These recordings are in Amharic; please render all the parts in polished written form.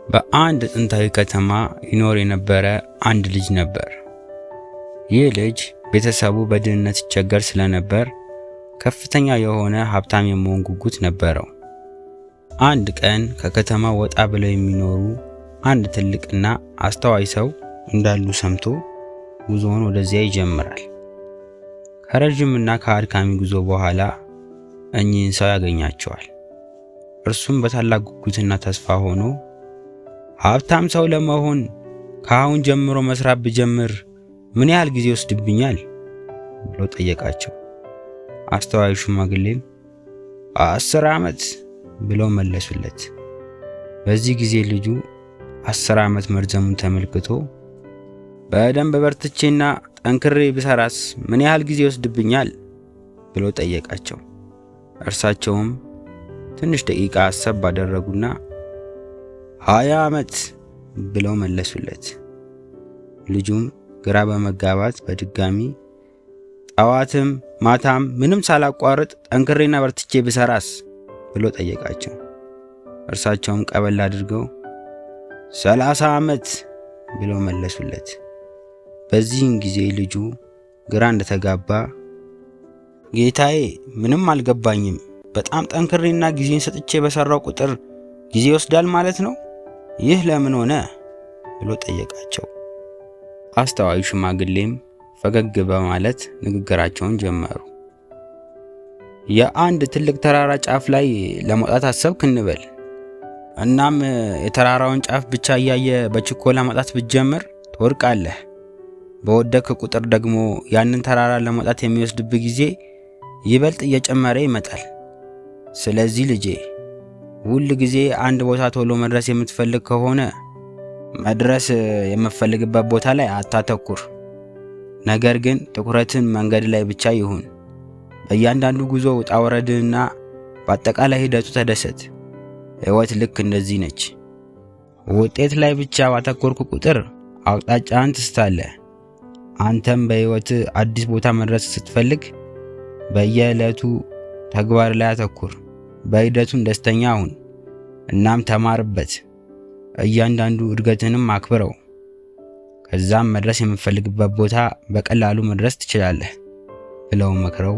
በአንድ ጥንታዊ ከተማ ይኖር የነበረ አንድ ልጅ ነበር። ይህ ልጅ ቤተሰቡ በድህነት ሲቸገር ስለነበር ከፍተኛ የሆነ ሀብታም የመሆን ጉጉት ነበረው። አንድ ቀን ከከተማ ወጣ ብለው የሚኖሩ አንድ ትልቅና አስተዋይ ሰው እንዳሉ ሰምቶ ጉዞውን ወደዚያ ይጀምራል። ከረዥምና ከአድካሚ ጉዞ በኋላ እኚህን ሰው ያገኛቸዋል። እርሱም በታላቅ ጉጉትና ተስፋ ሆኖ ሀብታም ሰው ለመሆን ከአሁን ጀምሮ መስራት ብጀምር ምን ያህል ጊዜ ይወስድብኛል? ብሎ ጠየቃቸው። አስተዋዩ ሽማግሌም 10 ዓመት ብለው መለሱለት። በዚህ ጊዜ ልጁ 10 ዓመት መርዘሙን ተመልክቶ በደንብ በርትቼና ጠንክሬ ብሰራስ ምን ያህል ጊዜ ይወስድብኛል? ብሎ ጠየቃቸው። እርሳቸውም ትንሽ ደቂቃ አሰብ ባደረጉና 20 ዓመት ብለው መለሱለት። ልጁም ግራ በመጋባት በድጋሚ ጠዋትም ማታም ምንም ሳላቋርጥ ጠንክሬና በርትቼ ብሰራስ ብሎ ጠየቃቸው። እርሳቸውም ቀበል አድርገው 30 ዓመት ብለው መለሱለት። በዚህን ጊዜ ልጁ ግራ እንደተጋባ ጌታዬ፣ ምንም አልገባኝም። በጣም ጠንክሬና ጊዜን ሰጥቼ በሰራው ቁጥር ጊዜ ይወስዳል ማለት ነው? ይህ ለምን ሆነ? ብሎ ጠየቃቸው። አስተዋዩ ሽማግሌም ፈገግ በማለት ንግግራቸውን ጀመሩ። የአንድ ትልቅ ተራራ ጫፍ ላይ ለመውጣት አሰብክ እንበል። እናም የተራራውን ጫፍ ብቻ እያየ በችኮላ መውጣት ብትጀምር ትወድቃለህ። በወደክ ቁጥር ደግሞ ያንን ተራራ ለመውጣት የሚወስድብህ ጊዜ ይበልጥ እየጨመረ ይመጣል። ስለዚህ ልጄ፣ ሁል ጊዜ አንድ ቦታ ቶሎ መድረስ የምትፈልግ ከሆነ መድረስ የምትፈልግበት ቦታ ላይ አታተኩር። ነገር ግን ትኩረትን መንገድ ላይ ብቻ ይሁን። በእያንዳንዱ ጉዞ ውጣ ውረድና በአጠቃላይ ሂደቱ ተደሰት። ሕይወት ልክ እንደዚህ ነች። ውጤት ላይ ብቻ ባተኮርኩ ቁጥር አቅጣጫህን ትስታለህ። አንተም በሕይወት አዲስ ቦታ መድረስ ስትፈልግ በየዕለቱ ተግባር ላይ አተኩር። በሂደቱም ደስተኛ ሁን። እናም ተማርበት። እያንዳንዱ እድገትንም አክብረው። ከዛም መድረስ የምትፈልግበት ቦታ በቀላሉ መድረስ ትችላለህ ብለው መክረው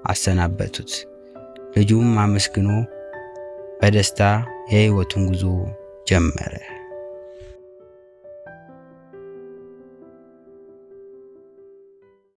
አሰናበቱት። ልጁም አመስግኖ በደስታ የሕይወቱን ጉዞ ጀመረ።